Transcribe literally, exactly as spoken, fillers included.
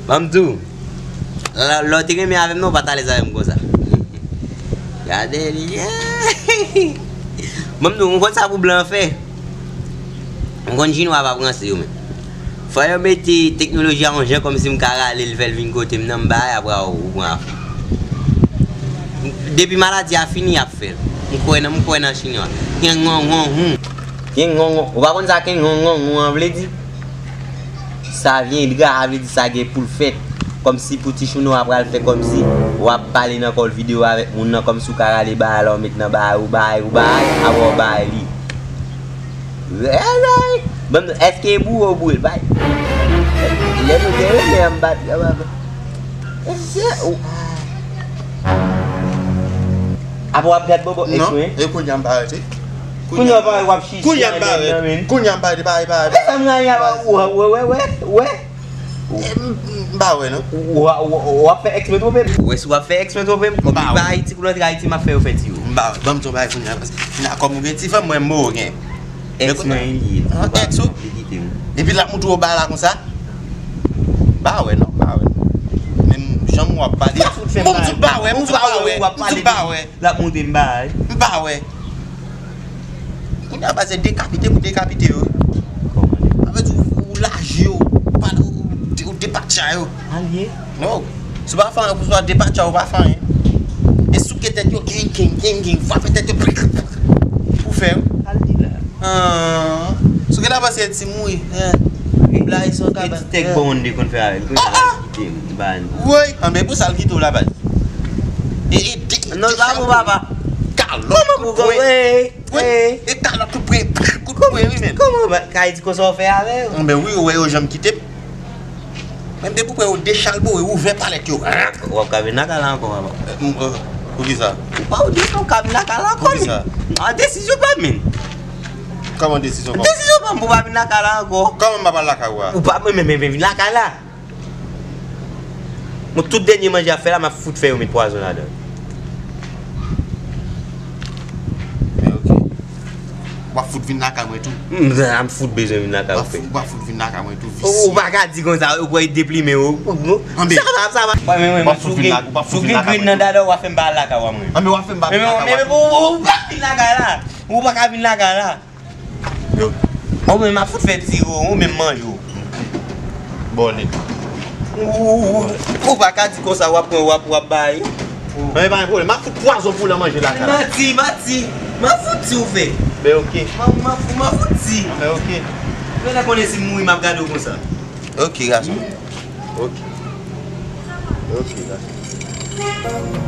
Ban m di w, lè, lè w te renmen avè m, non, w pa t alèz avè m konsa. Gade li. Ban m di w, m konn sa pou blan fè. M konn chinwa pa pran se yo menm. Fò yo mete teknoloji a yon jan kòmsi m ka rale l, fè l vin kote m nan, m bay, apre ou pran afè. Depi maladi a fini, y ap fè l. M kwè nan, m kwè nan chinwa. Kengongongon. Kengongon. Ou pa konn sa kengongongon an vle di? Sa vyendra, sa vle di sa gen pou l fèt. Kòmsi pou ti chinwa pral fè kòmsi w ap pale nan kòl videyo avèk moun nan, kòmsi w ka rale bagay la, w met nan bagay, ou bay, ou bay, apre w bay li. Bon, èske e boure ou boure l, bay? Lè nou te renmen an m bat, apre w ap gad bòbò eks mwen? E kounye a m pa rete. Kounye a w ap chichi. Kounye a m pa rete. Kounye a m pa rete, pa rete, pa rete. Sa m rayi a, wè, wè, wè, wè. M pa wè non. W ap fè eks mwen twonpe m? Ou wè si w ap fè eks mwen twonpe m? Kòm li pa Ayiti, pou l antre Ayiti, m ap fè yo fè ti yo. M pa wè. Ban m di w bagay kounye a, paske kounye a kòm ou gen ti fanm, mwen m gen. Eks mwen li ye. Eks ou? Li kite m. Epi l ap moutre w bagay la konsa? M pa wè non, m pa wè. Menm jan w ap pale. Bon, m di w m pa wè, m di w m pa wè, m di w m pa wè. L ap moutre m bagay. M pa wè. Kounye a, baz, se dekapite pou dekapite yo. Kòman? Sa vle di ou, ou laji yo, ou pa, ou, ou, ou depatcha yo. Al ye? Non. Si w pa fè anyen, pou w depatcha yo, ou pa fè anyen. E souke tèt yo, geng, geng, geng, geng, frape tèt yo, prik, prik, prik, pou fè yo. Al di la. Ah. Souke ta panse ti mouri. Eh. Blayi son kabann. E ti tèk bon de konn fè avè l. Ah, ah. Kite m, ban. Woy, anben pou sa l kite w la, baz. E, e, de, non, l pa bon, papa. Kalòt, kout pwen. Wi, e kalòt kout pwen, kout pwen, wi, menm. Kòman ba, ka di konsa w fè avè yo? Anben wi, ou wè yo janm kite m. Menm depi w wè yo dechalbore, ouvè palèt yo. W ap ka vin lakay la ankò, papa. Eh, m, eh, poukisa? Ou pa ou di w ka vin lakay la ankò, men. Poukisa? A, desizyon pa m, men. Kòman desizyon pa w? Desizyon pa m pou w pa vin lakay la ankò. Kòman m pa pral lakay ou a? Ou pa, men, men, men, men vin lakay la. Bon, tout dènye manje ap fè la, m ap fout fè yo met pwazon ladan. Men oke. W ap fout vin lakay mwen tou. M, m fout bezwen vin lakay ou, frè. W ap fout vin lakay mwen tou, visye. Ou pa ka di konsa, ou kwè deplimen ou. Anben. Sa va, sa va. Mwen, mwen, mwen, si w gen, si w gen grenn nan dada w, w ap fè m pa al lakay ou a mwen. Anben, w ap fè m pa vin lakay ou a tou. Ou pa vin lakay la. Ou pa ka vin lakay la. Yo. Ou menm ap fout fè ti yo, ou menm manje w. Bòlèt. Ou, ou, ou, ou pa ka di konsa w ap pran, w ap, w ap bay. Anben, pa gen pwoblèm. M ap fout pwazon pou w nan manje lakay la. Manti, manti. M ap fout di w fè. Ben, oke. M ap, m ap, m ap fout di. Ben, oke. Mwen la konnen si m mouri, m ap gade w konsa. Oke, gason. Oke. Oke, gason.